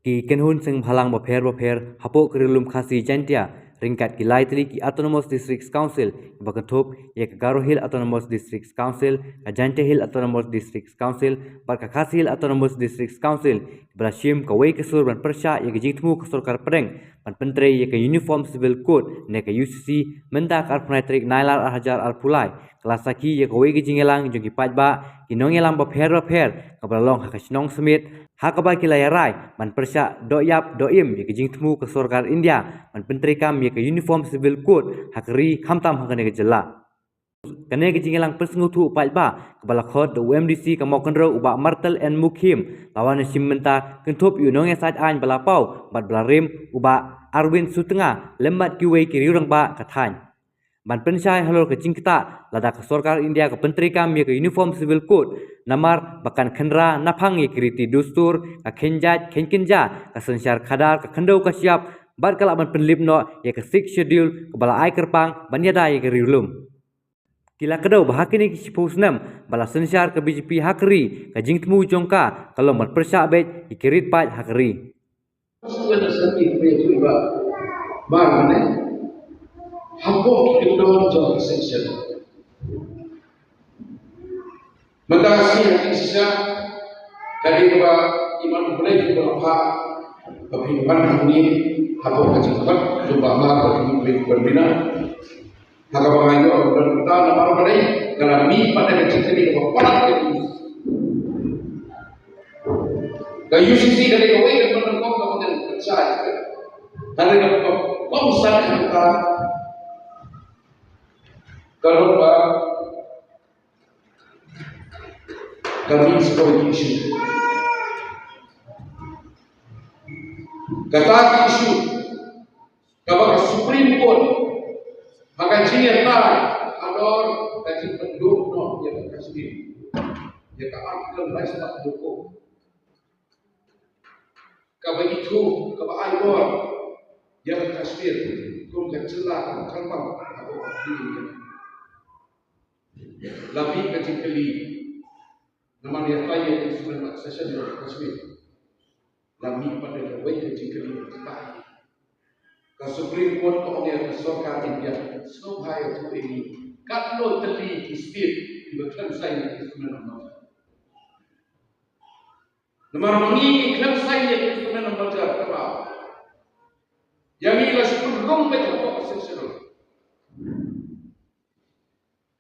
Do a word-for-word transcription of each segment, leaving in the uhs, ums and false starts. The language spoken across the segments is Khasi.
Ki kynhun seng bhalang bapher bapher hapoh ka Ri Lum Khasi Jaintia ryngkat ki lai tylli ki Autonomous Districts Council kiba kynthup ïa ka Garo Hill Autonomous Districts Council, ka Jaintia Hill Autonomous Districts Council bad ka Khasi Hill Autonomous Districts Council kiba la shim kawei ka sur ban pyrshah ïa ka jingthmu ka sorkar pdeng ban pyntrei ïa ka Uniform Civil Code ne ka U C C mynta ka arphew lai tarik Nailar arhajar arphew lai, ka la sakhi ïa kawei ka jingïalang jong ki paidbah, ki nongïalam bapher bapher kaba la long ha ka shnong Smit, ha kaba ki la ïarai ban pyrshah dohïap dohim ïa ka jingthmu ka sorkar India ban pyntreikam ïa ka Uniform Civil Code ha ka ri khamtam ha kane ka jylla. Kane ka jingïalang pynsngewthuh paidbah kaba la khot da u M D C ka Mawkynrew u Bah Martel N Mukhim la wan shim mynta kynthup ïa u nongïasaid aiñ ba la paw bad ba la rim u Bah Arwin Sutnga lem bad kiwei ki riew rangbah ka thaiñ ban pynshai halor ka jingktah lada ka sorkar India ka pyntreikam ïa ka Uniform Civil Code, namar ba kan khynra naphang ïa ki riti dustur, ka kheiñ jait kheiñ kynja, ka synshar khadar, ka khyndew ka shyiap, bad ka lah ban pynlip noh ïa ka Sixth Schedule kaba la ai kyrpang ban ïada ïa ka Ri Lum. Ki la kdew ba ha kine ki shiphew snem ba la synshar ka B J P ha ka ri, ka jingthmu jong ka ka long ban pyrshah beit ïa ki rit paid ha ka ri. Suka na sati kwe tu iba. Bar mane. Hapoh ki don jong ka section. Mynta ka sngi ha ki shisha, ka dei kaba i Man U Blei u la phah ba phin wan hangne hapoh ka jingkhot jong Bah Mar ba phin pynbna. Ha kaba nga ïoh ban pyntip namar balei, ka la mih pat da ka jingkylli kaba palat ka U C C. Ka U C C ka dei kawei ka nyngkong kaba ngan pynshai. Hynrei kaba kongsan hangta ka long ba ka mih security issue. Kata ka issue kaba ka Supreme Court ha ka jingïatai halor ka jingpynduh noh ïa ka Kashmir, ïa ka Article lai spah hynñiew phew, kaba ithuh, kaba ai bor ïa ka Kashmir kum ka jylla kaba kyrpang hapoh ka ri India. La mih ka jingkylli namar ïatai ïa ka Instrument of Accession ïa ka Kashmir. La mih pat da kawei ka jingkylli kaba ktah. Ka Supreme Court ka ong ïa ka sorkar India, sngewbha ïathuh ïa ngi katno tylli ki state kiba khlem sign ïa ka Instrument of Merger. Namar ma ngi ngi khlem sign ïa ka Instrument of Merger, kaba ïa ngi la shu pynrung beit hapoh ka Sixth Schedule.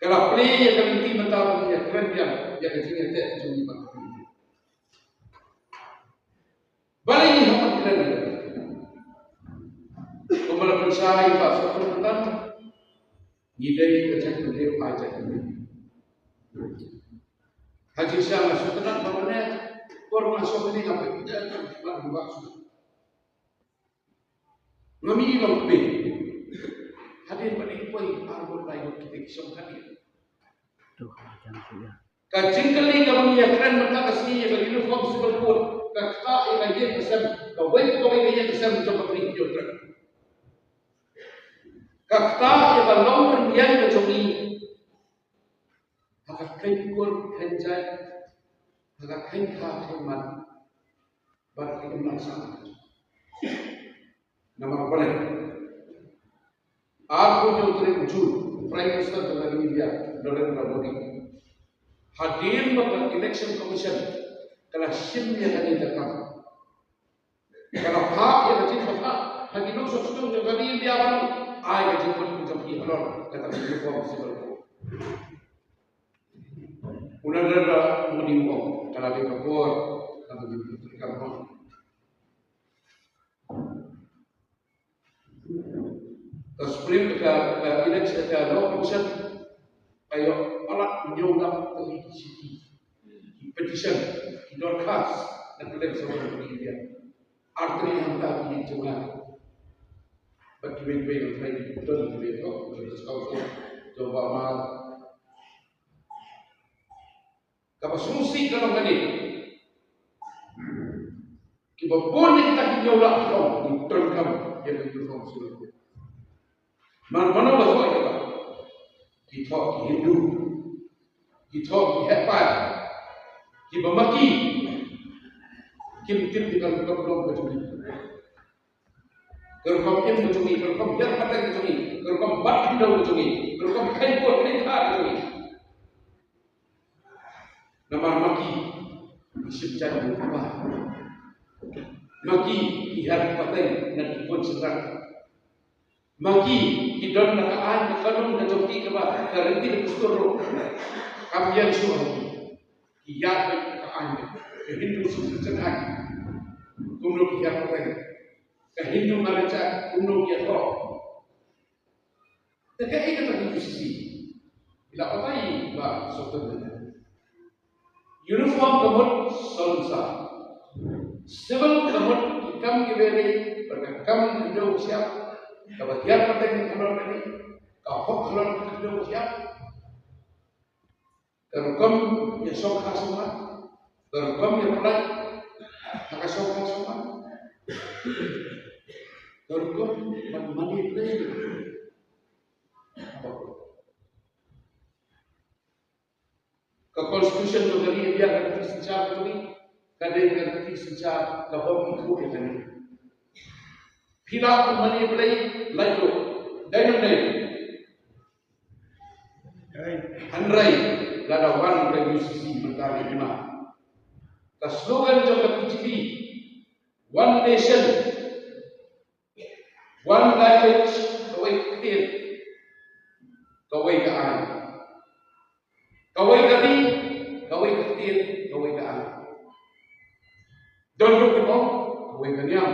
Ka la plie ïa ka lynti mynta ba ngi ïakren biang ïa ka jingïateh jong ngi bad ka lynti. Balei ngi hap ban kren ïa ka? Kumba la pynshai ba sa pyntan ngi dei ka jaitbynriew, ai jaitbynriew. Ha jingshisha nga sngewtynnat ba mynne por nga shong hangne nga peit ïa ka, ba, ba, ba, Nga mih long peit. Hadien ba dei poi ar ngut lai ngut kita ki shong hadien. Ka jingkylli kaba ngi ïakren mynta ka sngi ïa ka Uniform Civil Code ka ktah ïa ka ïing ka sem, kawei pa kawei ka ïing ka sem jong ka Ri Hynñiewtrep. Ka ktah ïa ka longrynieng ka jong ngi ha ka kheiñ kur kheiñ jait, ha ka kheiñ kha kheiñ mat, bad ha ka imlang sahlang. Namar balei? Arphew hynñiew tarik June, Prime Minister jong ka India, Narendra Modi, hadien ba ka Election Commission ka la shim ïa kane ka kam, ka la phah ïa ka jingphah ha ki nongshong shnong jong ka India ban ai ka jingmut jong ki halor kata ka Uniform Civil Code. U Narendra Modi u ong ka la dei ka por kaba ngi treikam noh. Ka Supreme, ka, ka election, ka Law Commission ka ïoh palat hynñiew lak tylli ki shithi, ki petition, ki dorkhas na ka Supreme Court ka India. Artylli hangta ki jong nga bad kiwei kiwei na pdeng ki don kiwei, oh, kiwei, kiwei, kiwei, kiwei, kiwei, Kaba sngewsih ka long kane. Kiba bun na kita ki hynñiew lak shnong ki donkam ïa ka Uniform Civil Code. Mano mano ba thoh ïa kata? Ki thoh ki Hindu, ki thoh ki heh paid, kiba maki. Kim tip ïa ka rukom long ka jong ngi, ka rukom im ka jong ngi, ka rukom hiar pateng ka jong ngi, ka rukom bat khyndew ka jong ngi, ka rukom kheiñ bor kheiñ bha ka jong ngi. Namar ma ki, ki shim jait bor, ma ki, ki hiar pateng na ki khun shynrang. Ma ki, ki don na ka aiñ ka kanun ka jong ki kaba ka riti ka dustur ruh kam ïeng shuh ha ki. Ki ïaid beit na ka aiñ ka Hindu Civilization Act. Kumno ki ïaid pateng, ka Hindu Marriage Act kumno ki ïathoh. Te kaei kata ka U C C? Ki la batai ba sngewthuh. Uniform ka mut sngewsih. Civil ka mut ki kam kiba ri, bad ka kam khyndew ka shyiap, kaba hiar pateng halor ka ri, ka hok halor ka khyndew ka shyiap, ka rukom ïa shongkha shongman, ka rukom ïa pynlait ha ka shongkha shongman, ka rukom ban mane blei. Ka constitution jong ka ri India ka riti synshar ka jong ngi ka dei ka riti synshar ka bym ithuh ïa kane. Phi lah ban mane blei lait ruh, dei ne ym dei? Hynrei lada wan ka U C C mynta ka hima, ka slogan jong ka B J P, One Nation, One Language, kawei ka ktien, kawei ka aiñ. Kawei ka ri, kawei ka ktien, kawei ka aiñ. Don ruh ki ong, kawei ka niam.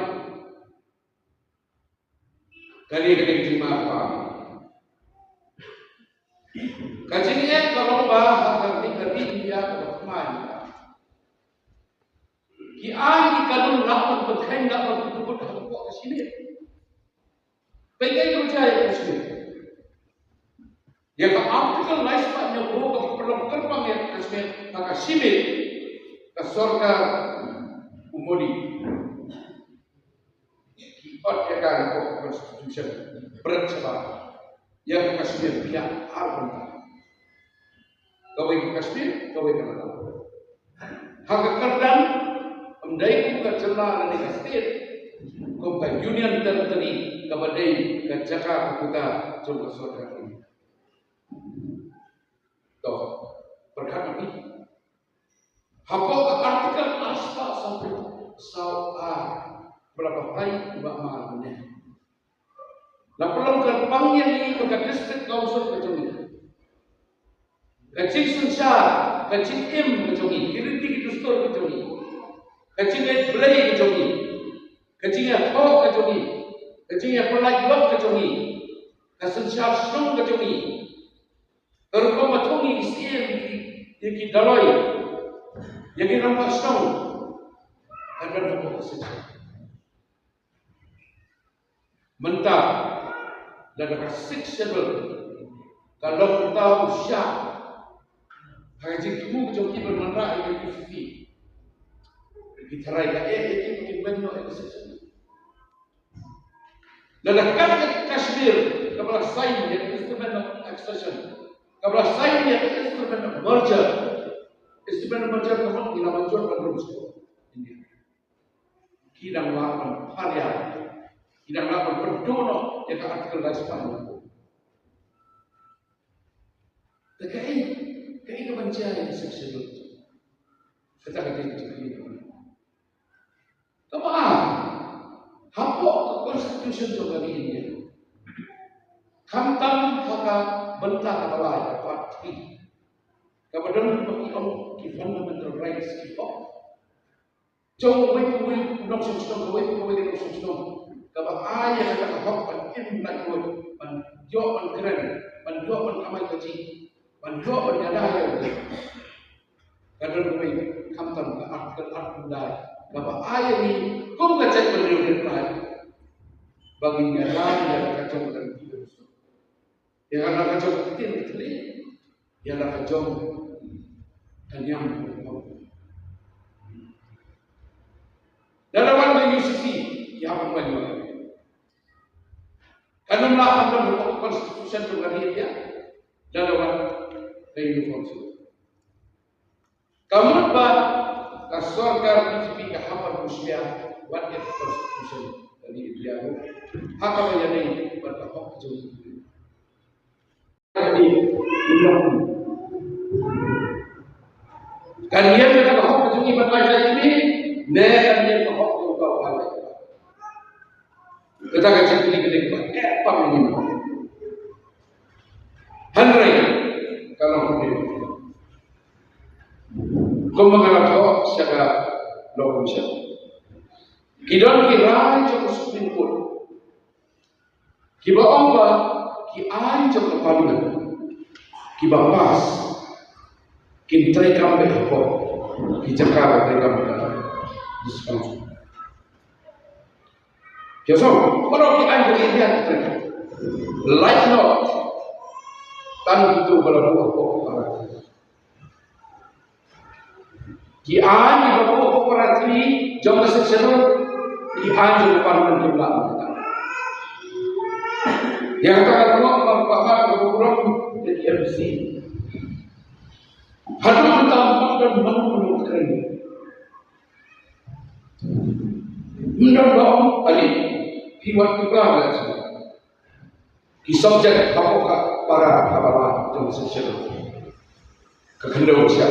Kane ka dei ka jingma kaba. Ka jingeh ka long ba ha ka ri, ka ri India kaba thymmai, ki aiñ ki kanun lah ban pynkheiñ, lah ban pyntukut hapoh ka shimiet. Peit ïa ka jait ka shimiet. Ïa ka Article lai spah hynñiewphew kaba pynlong kyrpang ïa ka shimiet, ha ka shimiet ka sorkar u Modi. Ki ot ïa ka hapoh ka constitution, bret shabar ïa ka Kashmir, ïa ar bynta. Kawei ka Kashmir, kawei ka Ladakh. Ha ka kyrdan, ym dei kum ka jylla lane ka state, kum ka Union Territory, kaba dei ka jaka ka puta jong ka sorkar India. To, pyrkhat ma phi. Hapoh ka Article ar spah sawphew saw A, ba la batai ba mar mynne, la pynlong kyrpang ïa ngi ba ka District Council ka jong ngi, ka jingsynshar, ka jingim ka jong ngi, ki riti ki dustur ka jong ngi, ka jingleit blei ka jong ngi, ka jingïathoh ka jong ngi, ka jingïapyllait lok ka jong ngi, ka synshar shnong ka jong ngi, ka rukom ba jong ngi ki siem, ïa ki daloi, ïa ki rangbah shnong, ka don hapoh ka synshar. Mynta lada ka Sixth Schedule ka long uta u sha ha ka jingthmu ka jong ki ban wanrah ïa ka U C C, ki tharai ka eh ïa ki ba kin beiñ noh ïa ka Sixth Schedule. Lada ka kat ïa ka Kashmir kaba la sign ïa ka Instrument of Accession, kaba la sign ïa ka Instrument of Merger, Instrument of Merger ka mut ngi la mynjur ban rung sha India. Ki dang lah ban pharia, ki dang lah ban pynduh noh ïa ka Article lai spah hynñiewphew. Te kaei, kaei kaban jia ïa ka Sixth Schedule? Kata ka dei ka jingkylli. Kaba ar, hapoh ka Constitution jong ka ri India, khamtam ha ka bynta kaba lai, ka part three, kaba don ba ki ong ki fundamental rights, ki hok jong uwei pa uwei u nongshong shnong, kawei pa kawei ka nongshong shnong, kaba ai ïa kata ka hok ban im laitluid, ban ïoh ban kren, ban ïoh ban kamai kajih, ban ïoh ban ïada ïa u. Ka don kawei, khamtam ka Article arphew lai, kaba ai ïa ngi kum ka jaitbynriew rit paid ba ngin ïada ïa ka jong ka ri, ïa la ka jong ka ktien ka thylliej, ïa la ka jong ka niam ka rukom. Lada wan ka U C C, ïa ka wan wan. Kan ym lah ban don ka constitution jong ka ri India lada wan ka uniform civil. Ka mut ba ka sorkar B J P ka Haba pynshai wat ïa ka constitution ka ri India ruh ha kaba ïadei bad ka hok ka jong ki. Ka ri India ruh kan ïa ka hok ka jong ki ban ai jai ki ne kan ïa ka hok ka jong ka ban ai jai. Kata ka jingkylli ka dei ba eh pam ni. Hynrei ka long kumne. Kumba nga la thoh sha ka Law Commission, ki don ki rai jong ka Supreme Court kiba ong ba ki aiñ jong ka Parliament kiba pass kin treikam beit hapoh ki jaka ba treikam beit ha District Council. Ki ong baroh ki aiñ ba ki ïa ki treikam, lait noh tang kito ba la buh hapoh para. Ki aiñ kiba buh hapoh para three jong ka Sixth Schedule, ki aiñ jong ka Parliament kim lah ban treikam. Ïa kata ka rukom ba, ba, ba, ba, ba, ba, ki MDC. Haduh mynta ym don mano mano treikam. Ym don ba ong, ale, phi wat tuklar la shu. Ki subject hapoh ka para kaba la jong ka Sixth Schedule. Ka khyndew sha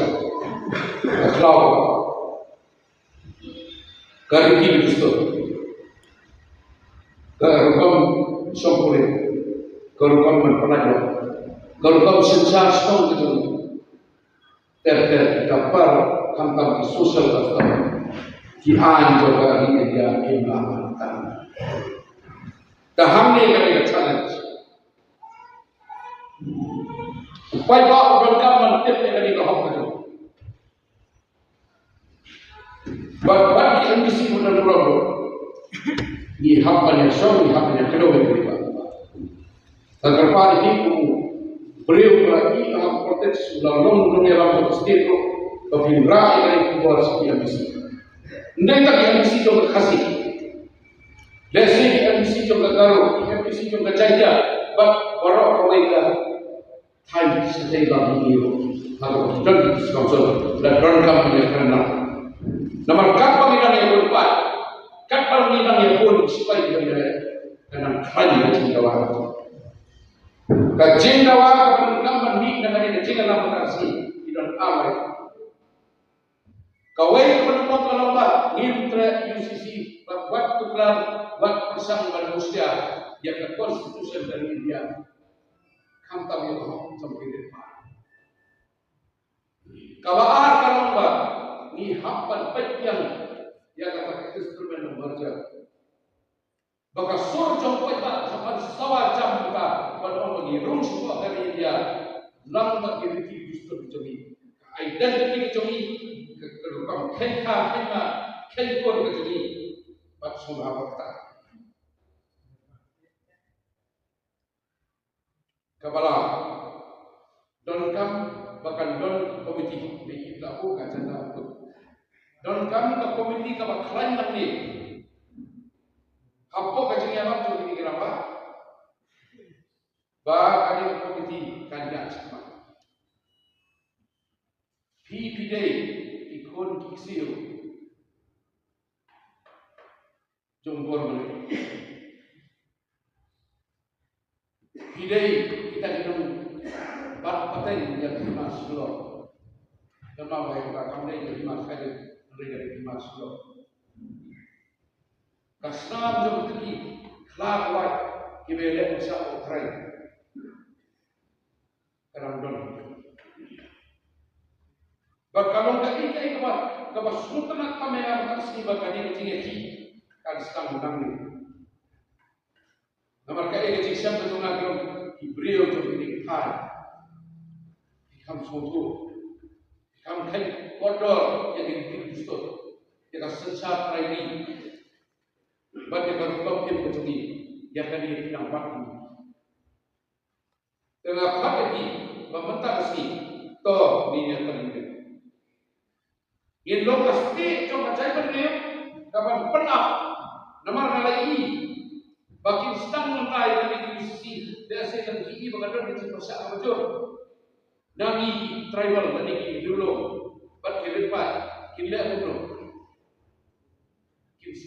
ka khlaw, ka riti ka dustur, ka rukom shong pulit, ka rukom ban pynlait noh, ka rukom synshar shnong ka jong ngi. Ter ter kita par khamtam ki social custom, ki aiñ jong ka ri India kim lah ban tang. Te hangne ka dei ka challenge. U paidbah u donkam ban tip ïa kane ka hok ka jong u. Bad, bad ki MDC ba don burom ruh, ngi hap ban ïashong, ngi hap ban ïakdew ïa u paidbah. Ka kyrpad ïa phi kum u briew ba la ïoh ha politics, u la long nongïalam jong ka state ruh, ba phin rah ïa kane ka khubor sha ki MDC. Ym dei tang ki MDC jong ka Khasi, lehse ki MDC jong ka Garo, ki MDC jong ka Jaiñtia, bad baroh kawei ka thaiñ shatei ba ngi ïoh ha ka don ki District Council, la donkam ban ïakren lang. Namar katba ngi dang ïabud paid, katba ngi dang ïabud ki sipai ki dang ïaleh, ka nang khlaiñ ka jingdawa. Ka jingdawa kaba donkam ban mih na kane ka jingïalam ka sngi ki don ar. Kawei kaba nyngkong ka long ba ngin treh U C C bad wat tuklar, wat pyrshang ban mushlia ïa ka Constitution ka ri India, khamtam ïa ka hok jong ki ri. Kaba ar ka long ba ngi hap ban peit biang ïa kata ka instrument of merger. Ba ka sur jong u paidbah hap ban sawa jam mynta ban ong ba ngi rung shuwa ka ri India, lang bad ki riti ki dustur ki jong ngi, ka identity ka jong ngi, ka, ka rukom kheiñ kha kheiñ ma, kheiñ kur ka jong ngi, bad sngewbha ba kata. Kaba la donkam ba kan don ka komiti, ba ïa la buh ka agenda. Donkam ka komiti kaba khlaiñ nangne hapoh ka jingïarap jong kine ki rangbah, ba kane ka komiti kan ïaid shakhmat. Phi phi dei ki khun ki ksiew jong u bor Malay. Phi dei kita ki nongbat pateng ïa ka hima shlur. Namar ba ïa ka kam dei ka hima shlur, dei ka hima shlur. Ka snam jong kita ki khlad wai kiba ïaleh pyrshah u trai. Ka dang don. Bad ka long kaei kaei kaba, kaba sngewtynnat tam ïa nga mynta ka sngi ba kane ka jingïakhih kan sdang nangne. Namar kaei ka jingshem ka jong nga ka long ki briew jong kine ki thaiñ ki kham sngewthuh, ki kham kheiñ kordor ïa kine ki dustur, ïa ka synshar trai ri bad ïa ka rukom im ka jong ngi, ïa kane ki nang bat ngi. Te nga khot ïa phi ba mynta ka sngi to ngin ïa tang ngin long ka stieh jong ka jaitbynriew kaban pynap. Namar nga la ïohi ba kin sdang nangta ïa kane ka U C C, lehse kan ïohi ba ka don ka jingpyrshah kaba jur na ngi ki tribal lane ki riewlum bad ki rit paid kin leh kumno.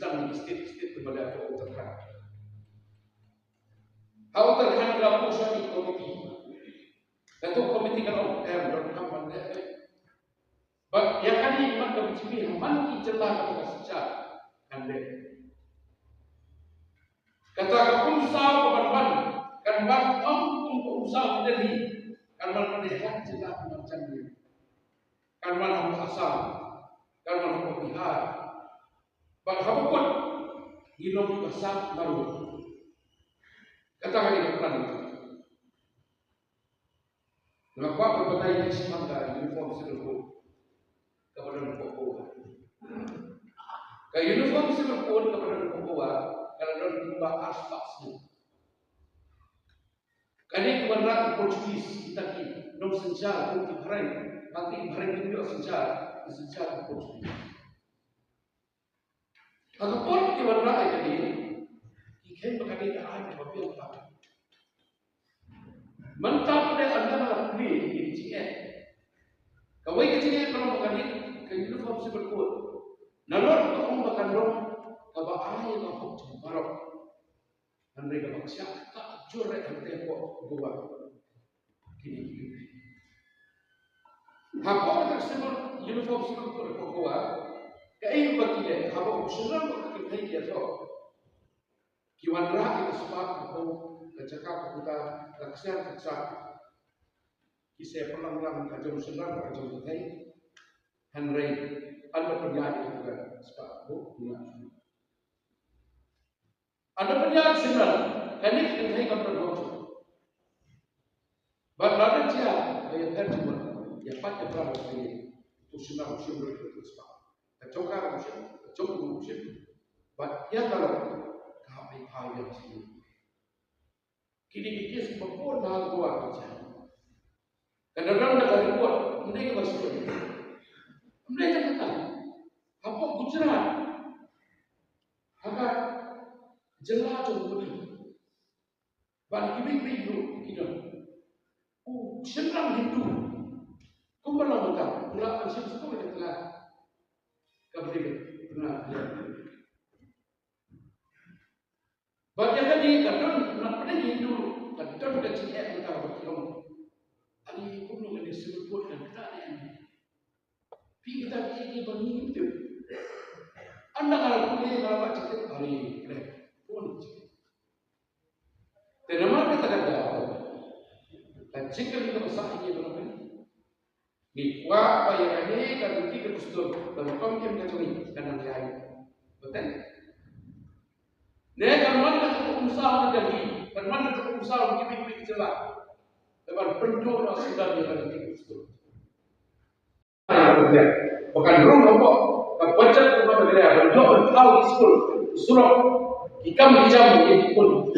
Tang state, state tu bala tu Uttarakhand. Ha Uttarakhand ka pu sha ki komiti. Ka tu komiti kan ong em don kam ban deh. Ba ïa kane man ka B J P man ki jylla ka ka shisha kan deh. Kata ka umsaw ka ban ban kan ban ong kum ka umsaw ka Delhi kan ban ban deh ha jylla ka ban jan deh. Kan wan ha Assam, kan wan ha Bihar. Bad ha bakut ngi long ki ba sah baroh. Kata ka dei ka plan. Nga kwah ban batai ïa ki sha ka Uniform Civil Code kaba don hapoh Goa. Ka Uniform Civil Code kaba don hapoh Goa ka la don kumba arspah snem. Kane ka wanrah ki Portuguese, kita ki nongsynshar, ki Bahrain, bad ki Bahrain ki ïoh synshar, ki synshar ki Portuguese. Ha ka por ki wanrah ïa kane, ki kheiñ ba kane ka aiñ kaba biang tam. Mynta pat ynda nga la pule ïa ki jingeh. Kawei ka jingeh ka long ba kane ka Uniform Civil Code, nalor ka ong ba kan long kaba ai ïa ka hok jong baroh. Hynrei kaba kshaw ka jur eh hangtei hapoh Goa. Kine ki. Hapoh ka Civil, Uniform Civil Code hapoh Goa, kaei ba ki leh, haba u shynrang bad ka kynthei ki ïathoh, ki wanrah ïa ka spah ka phew, ka jaka ka puta, ka ksiar ka ksiar. Ki sa pynlong lang ka jong u shynrang bad ka jong u kynthei. Hynrei ynda pynïaid ïa ka spah ka phew, ki wanrah. Ynda pynïaid shynrang, kane ka kynthei kam don hok shuh. Bad lada jia ba ïapher jingmut, ïapait ïapra ba ïa u shynrang u shim ruh ïa ka spah. Ka jong ka ruh u shim, ka jong u ruh u shim. Bad ïa ka ruh ka hap ai pha ïa ka shynrang. Kine ki case kiba bun ha Goa ki jia. Ka dang dang da ka report, ym dei kaba shu. Ym dei tang kata. Hapoh Gujarat, ha ka jylla jong u Modi, bad kiwei kiwei ruh ki don. U shynrang Hindu, kumba long mynta, u la ban shim sha kawei ka jylla kaba dei ka jylla. Bad ïa kane ka don, na pdeng Hindu ka don ka jingeh mynta ba ki ong, ani kumno kane Civil Code kan ktah ne em? Phi kata ki ki ba ngi tip. Ynda nga la pule, nga la wad jingtip, ani, kren. Bun jingtip. Te namar kata ka daw, ka jingkylli kaba sah ïa ngi ba ngi Ngi kwah ba ïa kane ka riti ka dustur ka rukom kim ka jong ngi kan nang ïaid. Betul? Ne kan man ka umsaw na Delhi, kan man ka umsaw na ki bit bit jylla. Te ban pynduh na sida ïa ka riti ka dustur. Ba kan rung hapoh ka budget ka ban ïa ban ïoh ban thaw ki skul, surok, ki kam ki jam ki pun.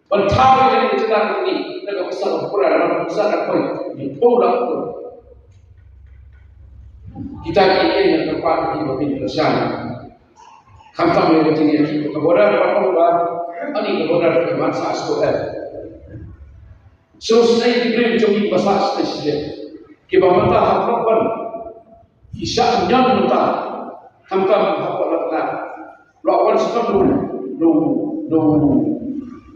Ban thaw ïa kane ka jylla ka jong ngi da ka pisa ka pura, da ka pisa ka poi, ki phew lak phew. Kita ki ïeng na ka kyrpad ka jong ngi ba phin kyrshan. Khamtam ïa ka jingïakhih ka border ba ong ba ani ka border ka ban sah shuh eh. Sngewsynei ki briew jong ngi ba sah shisha shisha. Kiba mynta ha Pnipon ki shah ñion mynta. Khamtam ha Pnipon la la wan sha ka dum dum dum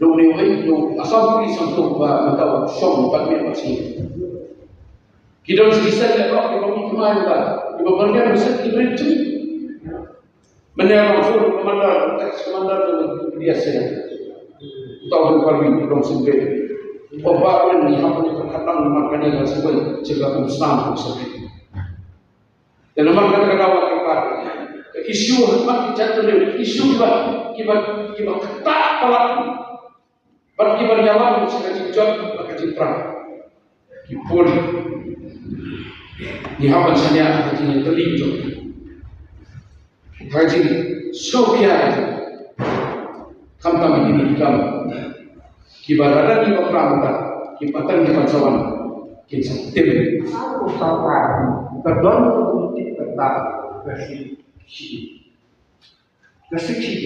dum ne wei dum Assam Police, sngewthuh ba mynta u shong bad mih bad shi. Ki don shi seng leh lok kiba mih thymmai mynta, kiba byrngem bishar ki briew jong ngi. Mynne long full commander, ex commander jong ka D S A. Uta u Parvin long sngewbha. Ba ba wen ni hap ni ka khatlang namar kane ka sngewbha jong ka umsnam ka sngewbha. Te namar kata ka dawa ka pat ka issue ha ki jait ka issue kiba kiba kiba ktah palat. Bad kiba ïalam sha ka jingjot bad ka jingpyrkhat. Ki pun. Ngi hap ban shaniah ha ka jingïatylli jong ki. Ha ka jingsngewkhia jong ki. Khamtam ïa kine ki kam. Kiba lada ngi bakla mynta, ki pateng ki pan sa wan kin sa tim. Sngewbha sngewbha. Ka don ka kumti ka ta ka shi shi. Ka sik shi,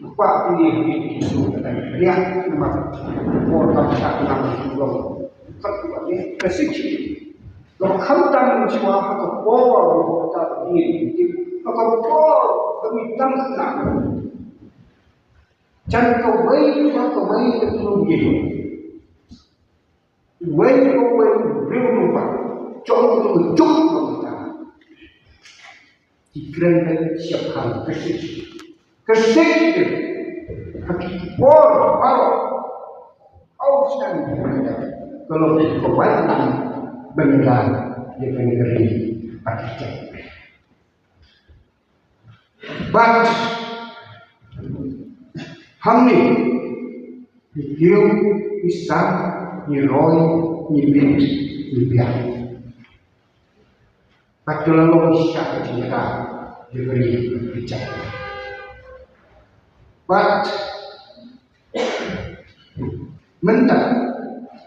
ka kwah pynïaid ïa ki shu ka dang riang namar por ba ka nang shu long. Ka kwah ïa ka sik shi. Long khamtam shuwa ha ka por ba ka pynïaid ïa ki. Ka por ka mi tam ka. Jan ka wei ka wei ka tu ye. Wei ka wei riu rupa. Jong ka juk ka ta. Ki kren ka siap hal ka sik. Ka sik ka ki por paro. Au stan ka lo ka wai nang bengal ya ka negeri architect. But hangne ni kiew, ni sang, ni roi, ni bit, ni biang. But ka la long shisha ka jingïada jong ka ri ka jaitbynriew. But mynta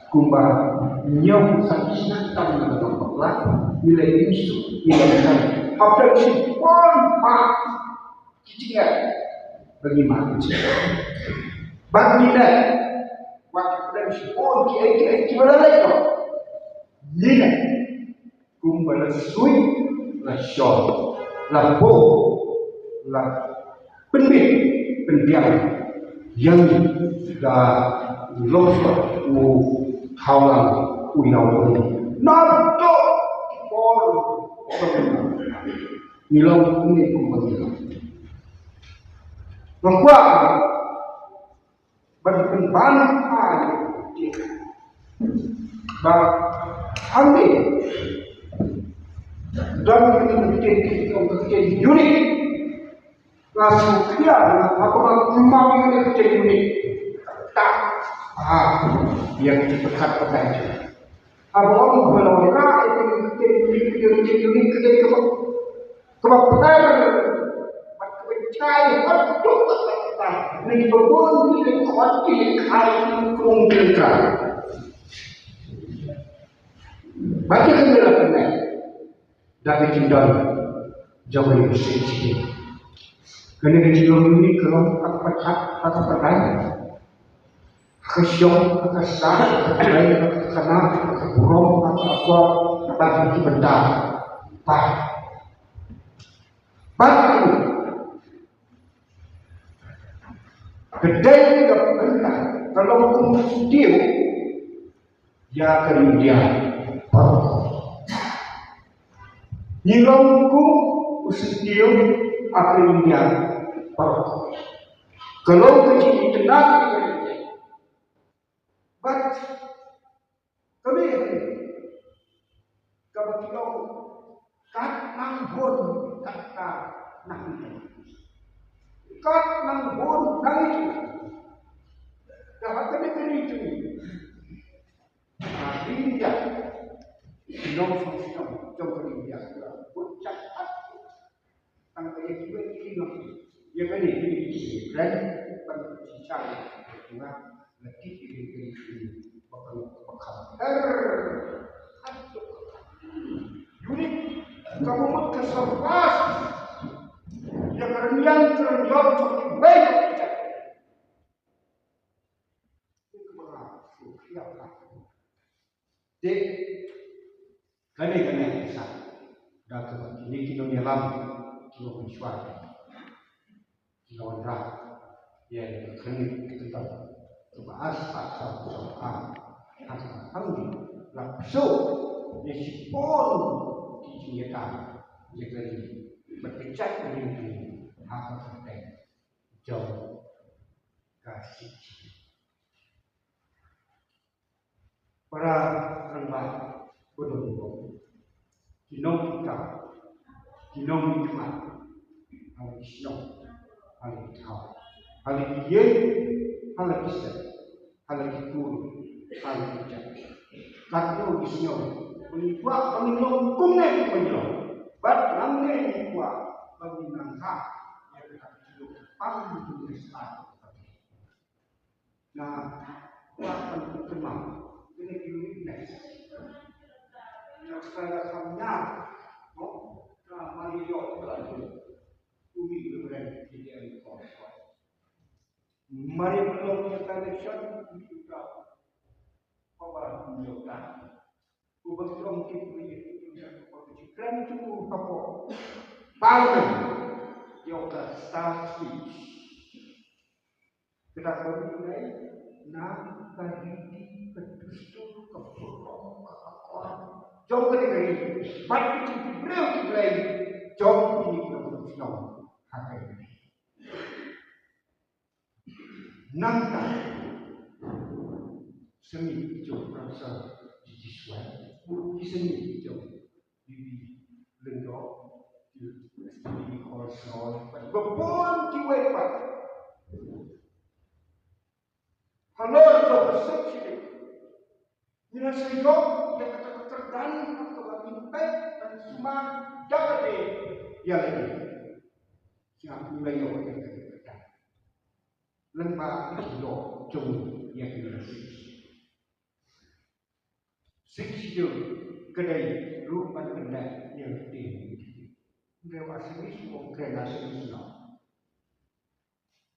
kumba ñiew sa ki sna tam na ka bakla, ngi la ïohi, ngi la ïohi hapdeng shibun ba ki jingeh ba ngi mad. Ba ngi leh wat hapdeng shibun ki ei ki ei kiba la leh noh. Ngi leh kumba la suit, la shon, la buh, la pynbit pynbiang ïa ngi da long u thawlang u ïaw u. Naduh ki por ngi long kumne kumba ngi long. Nga kwah ban pynban ha ïa ki ba hangne don kine ki ktien, ki ktien unique. Nga sngewkhia nga ba kumno ïa ki ktien unique. Ta ha ïa ki pyrkhat pyrkhat. Haba ong ba la wanrah ïa ki ktien unique, ki ktien unique, ki ktien kaba, kaba pher bad kaba jai haduh katta katta na kiba bun ki leh khot, ki leh khai, ki leh krung, ki leh kra. Bad ki kynja la kynja da ka jingdon jong ka University. Kane ka jingdon ni ka long ka pyrkhat, ka pyrkhat. Ka shong, ka sah, ka rei, ka kana, ka burom, ka akor, bad ki bynta. Bad, bad ka dei ka bynta ka long kum u syntiew ïa ka India baroh. Ngi long kum u syntiew ïa ka India baroh. Ka long ka jingïathuh ïa ka India. Bad kane kaba ki ong kat nang bun katta nang ïa. Kat nang bun nang ïa. Ka ha kane ka ri jong ngi. Ha India. Ki nongshong shnong jong ka India. Bun jakat. Tang ba ïa kiwei ki nong ïa kane kine ki kren ban shisha ïa nga la tip ïa kane kine ba kan ba kan. Her. Unique. Ka mut ka surpass ïa ka rynïeng ka rynïeng jong kiwei ki jakat. Te kane kane ka sa da kaba kine ki nongïalam ki nongpynshoi ki la wanrah ïa ka kane ka kynta kaba ar spah saw phew saw ar. Ha kaba hangne la pynshoi ïa shipor ki jingïada ïa ka ri bad ka jaitbynriew ha ka kyrteng jong ka Sikh. Para rangbah ba don burom, ki nongkitkam, ki nongmihkhmat, ha la ki shnong, ha la ki thaw, ha la ki ïing, ha la ki seng, ha la ki kur, ha la ki jait. Katno ki sngew ba ngi kwah ba ngin long kumne kumba ngi long. Bad nangne ngi kwah ba ngin nang ha ïa ka pang. Nga kwah ban pynkynmaw kine ki witness. Nga sa ïa kham ñiar, no? Ka Maria Lok ka la tu. Uni Reverend T D M Kong. Maria Lok ka connection, uni ka. Papa Lok ka. Uba ki long ki briew, uba ki kren tu hapoh Parliament. Ïoh ka star speech. Kata ka mut ngi na ka riti, ka dustur, ka burom, ka akor jong kane ka ri bad ki jingbriew ki Blei jong kine ki nongshong shnong ha kane ka ri. Nangta sngewbha jong Professor G G Sweat, ki sngewbha jong Bibi Lyngdoh, Bibi Khor Sor, bad ba bun kiwei pat. Halor jong ka sep shilin ngi la sa ïoh ïa kata ka kyrdan kaba ngin peit ban sumar da kata ïa lade. Sngap ngi la ïoh ïa kata ka kyrdan. Lem bad ka jingïoh jong ngi ïa kane ka sep shilin. Sep shilin ka dei ruh ban pyndep ïa ka ktien. Hynrei Assamese u ong kren Assamese noh.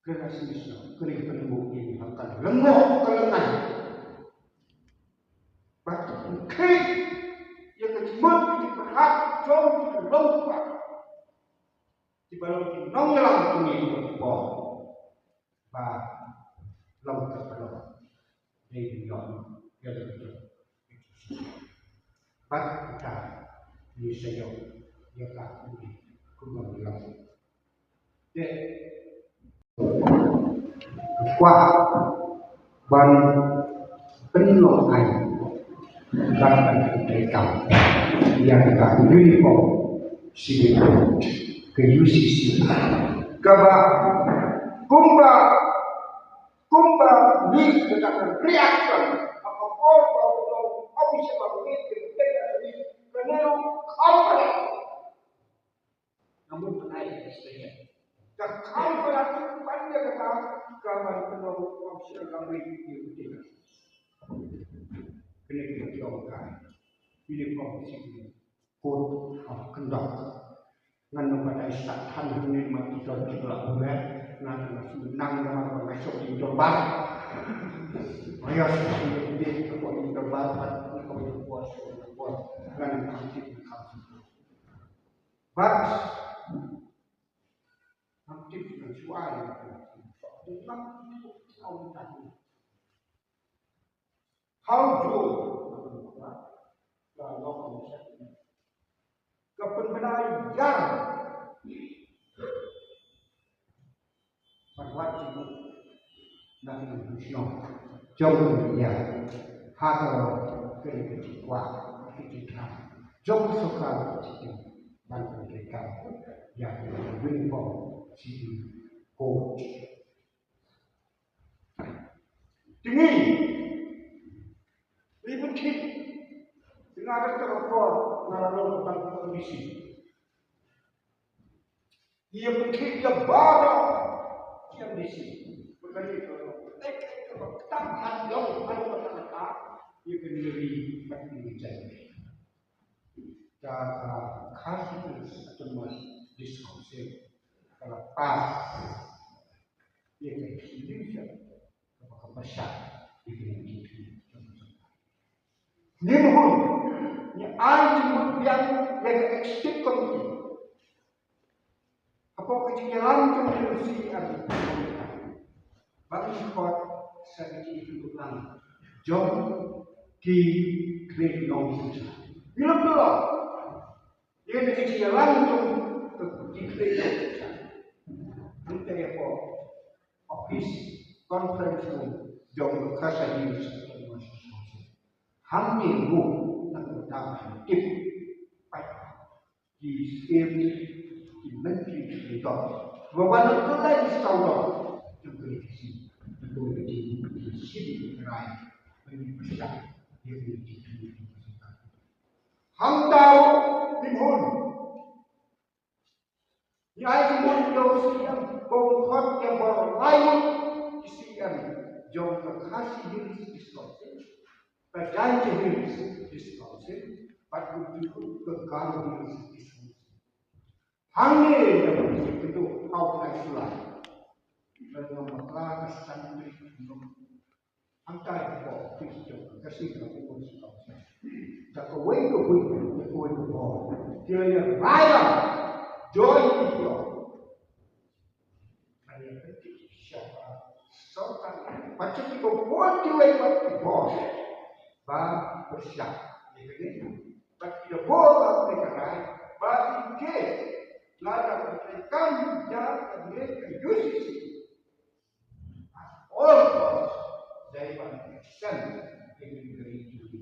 Kren Assamese noh. Kane ka pynbuk ïa ngi ha ka lyngngoh ka lyngngai. Bad ka pynkhih ïa ka jingmut ka jingpyrkhat jong ki nongpyrkhat. Kiba long ki nongïalam jong ngi ha ka por ba long ka pynlong dei ban ïoh ïa la ka jong. Bad kata ngi sa ïoh ïa ka kumne kumba ngi long. Te kwah ban pynlong ai ban ban pyntrei ïa ka uniform civil code ka U C C kaba kumba kumba ngi ka reaction ha ka por ba u long official ba ngi ka reaction. Ka ne ruh kham palat. Namun pynai expression ka kham palat ban da kata ka ban pynlong official language ïa u Khasi. Kane ka jong ka uniform civil code of conduct. Ngan ym pat ai stad than hangne namar ki don ki la buret. Ngan ym pat nang namar ba nga shong ïing dorbar. Ba ïa shong ïing dorbar, ïing dorbar pat ngan ym pat shong ïing dorbar. Ngan ym pat shong ïing dorbar. Bad ngam tip ngan shu ai. How do ka pynbna ïa ban wad jingmut na ki nongshong shnong jong ka ri ha ka ri ka jingkwah ka jingkhlaiñ jong ka sorkar ka jingkhlaiñ ban pyntrei kam ïa ka uniform civil code. Te ngi, ngi pynkhih, ngi la dep ka por, nga la long tang ka M D C. Ngi ïa pynkhih ïa baroh ki M D C. Bad ka dei ka, ka, ka, ka, ka, ka, ïa ka ngi ri bad ngi ri jai. Ka, ka Khasi Hills Autonomous District Council ka la pass ïa ka resolution kaba ka pyrshah ïa ka resolution. Ngi mut ngi ai jingmut biang ïa ka executive committee. Hapoh ka jingïalam jong ka C E M ba ngi khot sa ka jingïathuhkhang jong ki khynnah nongshong shnong. Ngi lam dei ïa ka jingïalam jong ki khynnah nongshong shnong. Ngi te hapoh office conference room jong ka Khasi Hills Autonomous District Council. Hangne ruh na ka bynta ban tip pat ki siem ki myntri ki dong. Ba wan na ka lai ki sawdong jong ka ri Khasi. Jong ka ri Khasi ki siem ki rai ban ïa pyrshah ïa ka ri Khasi. Hangta ruh ngi mut Ngi ai jingmut ïa u C E M ba un khot ïa baroh laingut ki C E M jong ka Khasi Hills District Council, ka Jaintia Hills District Council, bad kumjuh ka Garo Hills District Council. Hangne ïa ka jingkynduh ha u bnai July. Lada ngam bakla ka san tarik Hangta hapoh office jong ka Khasi Autonomous Council. Da kawei ka buit, da kawei ka por, ki la ïa rai lang, joi ki jong Ki bun kiwei pat ki bor ba pyrshah ïa kane, bad ki da bor ba pyrshah ba ki ke lada ka treikam ïa kane ka U C C. All cost dei ban extend ïa kane ka ri jong ngi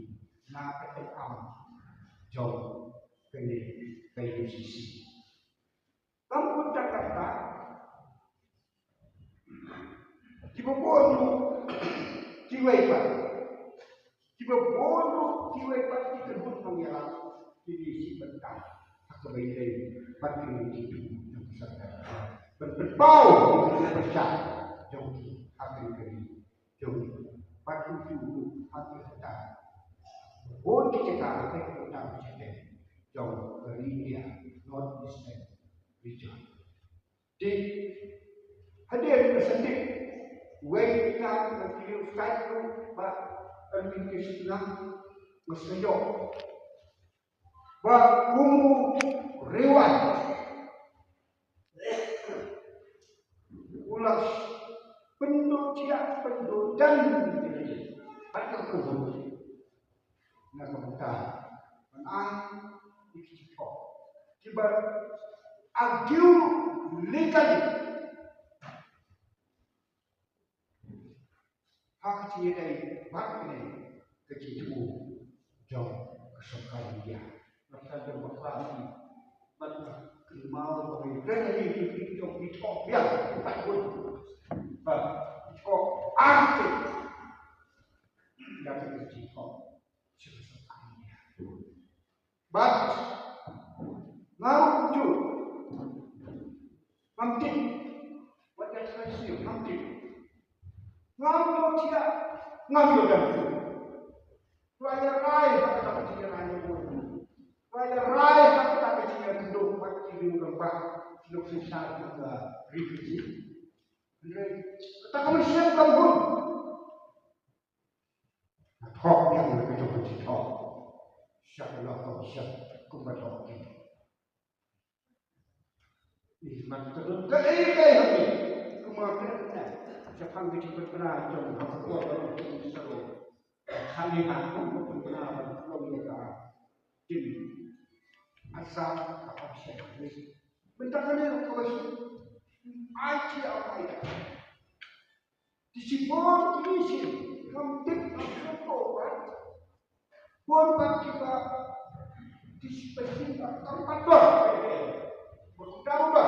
na ka treikam jong kane ka U C C. Kam kumta kata, kiba bun ruh kiwei pat, kiba bun ruh kiwei pat ki kynhun nongïalam ki dei shi bynta ha kaba ïadei bad kine ki tu jong ka sorkar ban pynpaw ïa ka pyrshah jong ki ha kane ka ri jong ngi. Bad utu ruh ha ki kata, bun ki jaka ha ki kata ki jaka jong ka ri India, North Eastern Region. Te hadien ka sandei wei ka ka kiri sait ruh ba ka min ke sila nga sejok ba kumu rewan ulas pendotiak pendodan bad ka kumu na ka bynta ban ai ïa ki jingthok kiba agiew legal ha ka jingïadei bad kane ka jingthmu jong ka sorkar India. Nangta jong bakla ngi ban kynmaw ba ngi kren ïa ki jong ki thok biang ki pat bun ba ki thok ar te ïa ka jingthok. But ngam ju ngam tip wat ïa ka siew ngam tip ngam ju tia ngam ju dang tu. Wa ïa rai ha ka ta ka tia rai ïa tu. Wa ïa rai ha ka ta ka tia tu dong pat ki ring rong ba ki lok sisa ka ri ki ji. Kata ka mynsiem ka bun. Thok ïa ka jong ka jingthok. Shah la ka shah kumba thok ki. Ih man ka dong ka ei ka ei ha ki. Kumba ka ei ka ei. Shaphang ka jingpynbna jong ka por ka long ki saro. Khani ha kumba pynbna ba long ïa ka. Jin. Asa ka pa shah ni. Mynta ka ne ka wa shi. Ai chi au ai da. Ti shi bor ti shi ngam tip ngam sngewthuh ba bor ba kiba ti shi ba shi ba kam pat ba ba ku dang ba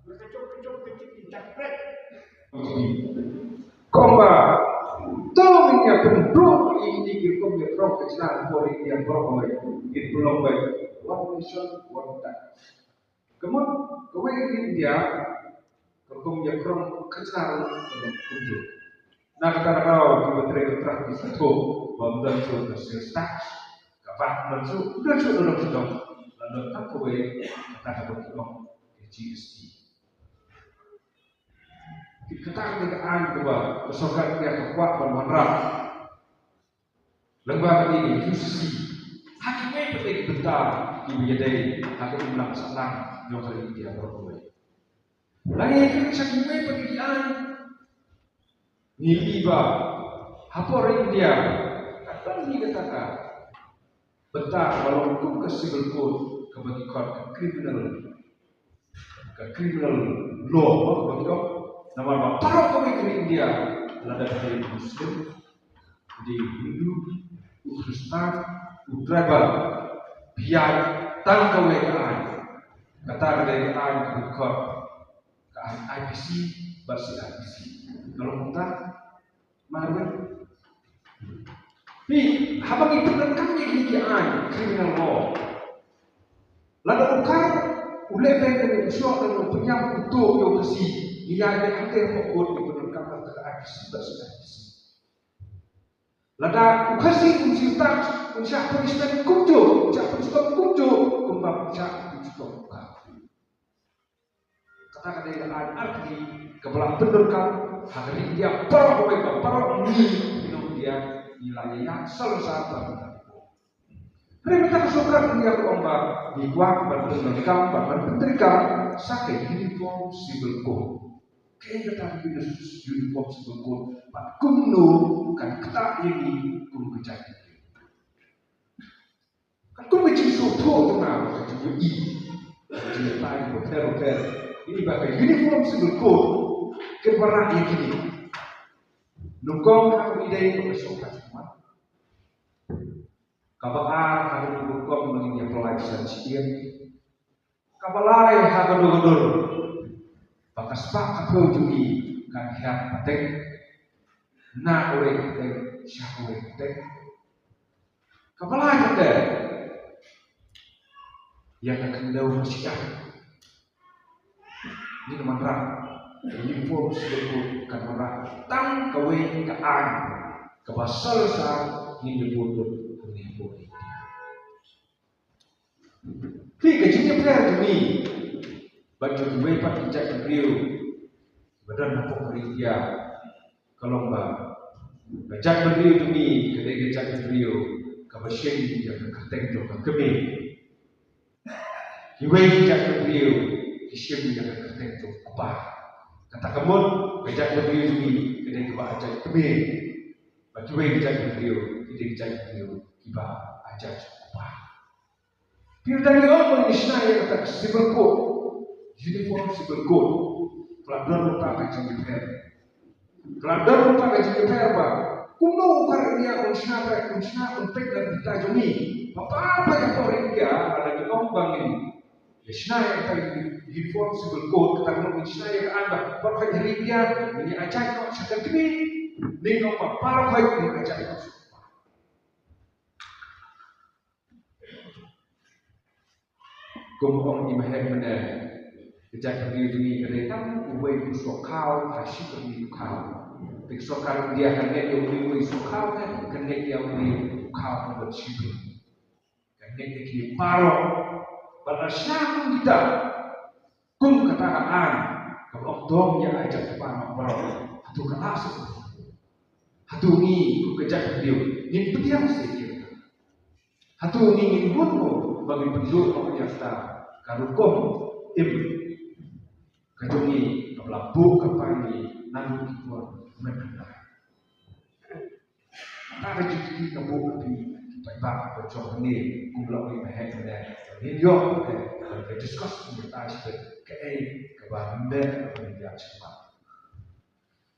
ba ka jong ka jong ka jong interpret. Kumba to ngin ïa pynduh ïa kine ki rukom ïa krong ka jylla bor ïa bor ba ïa pynlong ba one nation one tax. Ka mut kawei ka India ka rukom ïa krong ka jylla ruh ka long kumjuh. Na kata ka daw kiba trei ka trah ki sa thoh ba ym don shuh ka sales tax, ka vat ym don shuh, ym don shuh, ym don shuh, ym don shuh. Lada don tang kawei kata kaba ki ong ka G S T. Kata ka dei ka aiñ kaba ka sorkar India ka kwah ban wanrah. Lyngba kane ka U C C ha kiwei pat ki bynta kiba ïadei ha ka imlang sahlang jong ka ri India baroh kawei. Lane ha kiwei pat ki aiñ ngi ïohi ba ha por India ka don hi kata ka bynta kaba long kum ka civil code kaba ki khot ka criminal ka criminal law ba ka ba namar ba baroh kawei ka ri India lada ka dei Muslim, ka dei Hindu, u Khristan, u tribal, phi ïaid tang kawei ka aiñ. Kata ka dei ka aiñ ka ba ki khot ka aiñ I P C bad C R P C. Ka long kumta. Marwei. Phi, haba ngi pyndonkam ïa kine ki aiñ criminal law. Lada u kar u leh beiñ ne u shoh ne u pynïap u tuh ïa u Khasi, ngi ïaid beit hangtei hapoh court ngi pyndonkam ha ka I P C bad C R P C. Lada u Khasi un siew tax un shah punishment kumjuh, un shah punishment kumjuh kumba un shah punishment u kar. Kata ka dei ka aiñ artylli kaba la pyndonkam ha ka ri India baroh kawei ba baroh ngi ki nong India ngi la ïaid salonsar ba. Hynrei mynta ka sorkar India ka ong ba ngi kwah ban pyndonkam bad ban pyntreikam sa ka Uniform Civil Code. Kaei kata ka uniform civil code bad kumno kan ktah ïa ngi kum ka jaitbynriew. Katkum ka jingsngewthuh jong nga, ka jingïohi, ka jingïohi bapher bapher, ïa ba ka uniform civil code kan wanrah ïa kine. Nyngkong, ha kaba ïadei bad ka sngewthuh jong nga. Kaba ar, ha kaba nyngkong ba ngin ïa pynlait sha shisien. Kaba lai, ha ka dur ka dur ba ka spah ka phew jong ngi kan hiar pateng na kawei ka pateng sha kawei ka pateng. Kaba lai kata, ïa ka khyndew ka shyiap. Ngin wanrah, ka uniform civil code kan wanrah tang kawei ka aiñ kaba shisha ngin ïa bud lut hangne hapoh India. Phi, ka jingïapher jong ngi bad jong kiwei pat ki jaitbynriew ba don hapoh ka ri India ka long ba ka jaitbynriew jong ngi ka dei ka jaitbynriew kaba shim ïa ka kyrteng jong ka kmie. Kiwei ki jaitbynriew ki shim ïa ka kyrteng jong u kpa. Kata ka mut ka jaitbynriew jong ngi ka dei kaba ajaid kmie. Bad kiwei ki jaitbynriew ki dei ki jaitbynriew kiba ajaid u kpa. Phi, lada ngi ong ba ngin shna ïa kata ka civil code, uniform civil code, ka la don lypa ka jingïapher. Ka la don lypa ka jingïapher ba kumno u kren ïa, un shna ba, un shna, un peit na ka bynta jong ngi. Ba, ba, ba ïa ka ri India, lada ngi ong ba ngin ïa shna ïa kata ka uniform civil code, kata ka mut ngin shna ïa ka aiñ ba baroh hi ha ri India ngin ïa ajaid noh sha ka kmie. Ngin ong ba baroh hi ngin ajaid noh sha ka kmie. Kum ong i Mahatma Gandhi, ka jaitbynriew jong ngi ka dei tang uwei u sohkhaw ha shiphew u khaw. Te ka sorkar India kan ngeit ïa une uwei u sohkhaw, kan ngeit ïa une u khaw kaba shiphew. Kan ngeit ïa ki baroh. Bad lada shna kum kita, kum kata ka aiñ kaba ong dom ïa ai jait kpa noh baroh, hato ka lah shuh? Hato ngi kum ka jaitbynriew ngin pdiang shuh ïa kata? Hato ngi ngin bun mo ba ngin pynduh noh ïa kata ka rukom im ka jong ngi kaba la buh kyrpang ïa ngi naduh ki por mynhyndai? Kata ka jingkylli ka buh ïa phi ki paidbah ba jong ngi, kumba la ong i Mahatma Gandhi, ngin ïoh, eh, ban discuss ïa kata shibit, kaei kaba mynta kaba ngin ïa sngewbha.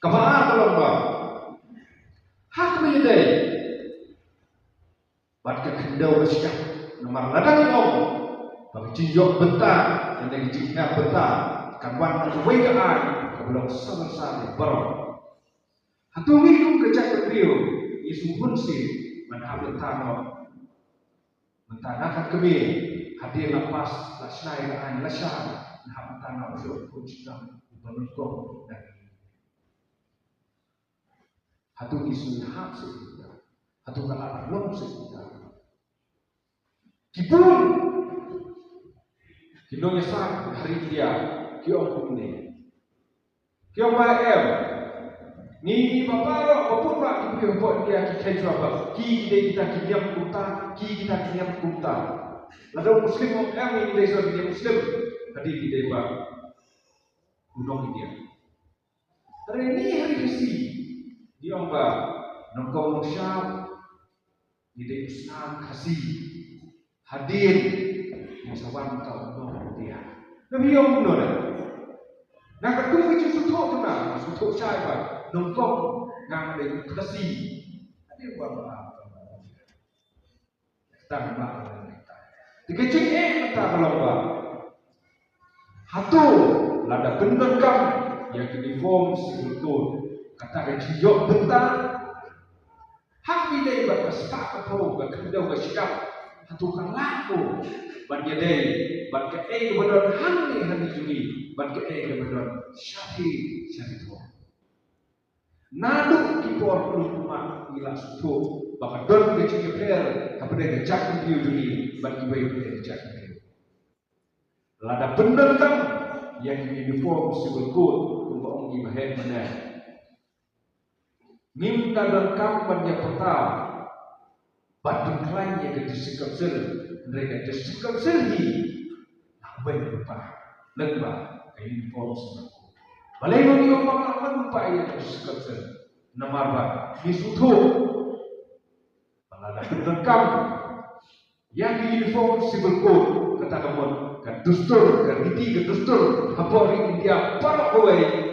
Kaba ar ka long ba ha kaba ïadei bad ka khyndew ka shyiap. Namar lada ngi ong ba ka jingïoh bynta lane ka jinghiar bynta kan wan na kawei ka aiñ kaba long sngewsarong baroh. Hato ngi kum ka jaitbynriew ngi sngewhun shuh ban hap bynta noh mynta na ka kmie, hadien la pass, la shna ïa ka aiñ, la shah, ngi hap bynta noh shuh kum shisha uba nyngkong na ka kmie? Hato ngi sngewhun shuh kita? Hato ka la long shuh kita? Ki bun ki nongïasaid ha ri India ki ong kumne. Ki ong ba em, ngi ba baroh ba bun ba ki briew hapoh India ki kheiñ shuwa ba ki dei kita ki niam kumta, ki kita ki niam kumta. Lada u Muslim ong em, ngi dei shuwa ki niam Muslim, hadien ki dei ba u nong India. Hynrei ngi ha ri Khasi ngi ong ba nyngkong nyngshap ngi dei u Shnam Khasi. Hadien ngi sa wan ta u nong India. Na phi ong kumno da? Na katu ka jingsngewthuh jong nga, nga sngewthuh shai ba nyngkong nga dei u Khasi. Hadien wan ba Tang ba. Te ka jingeh mynta ka long ba, hato lada pyndonkam ïa ka uniform civil code, kata ka jingïoh bynta, ha kaba ïadei bad ka spah ka phew, ka khyndew ka shyiap, hato ka lah ko ban ïadei bad kaei kaba don hangne ha ri jong ngi, bad kaei kaba don shathie shathie thong? Naduh ki por khlur khlur ngi la sngewthuh ba ka don ka jingïapher hapdeng ka jaitbynriew jong ngi bad kiwei pat ki jaitbynriew. Lada pyndonkam ïa ki uniform civil code kumba ong i Mahatma Gandhi, ngim da donkam ban ïa pyrta ban pynkhlaiñ ïa ka District Council, hynrei ka District Council hi la weng lypa lyngba ka uniform civil code. Balei ma ngi ong ba ngim lah ban buh ïa ka District Council? Namar ba ngi sngewthuh ba lada pyndonkam ïa ka Uniform Civil Code, kata ka mut ka dustur, ka riti ka dustur hapoh ri India baroh kawei,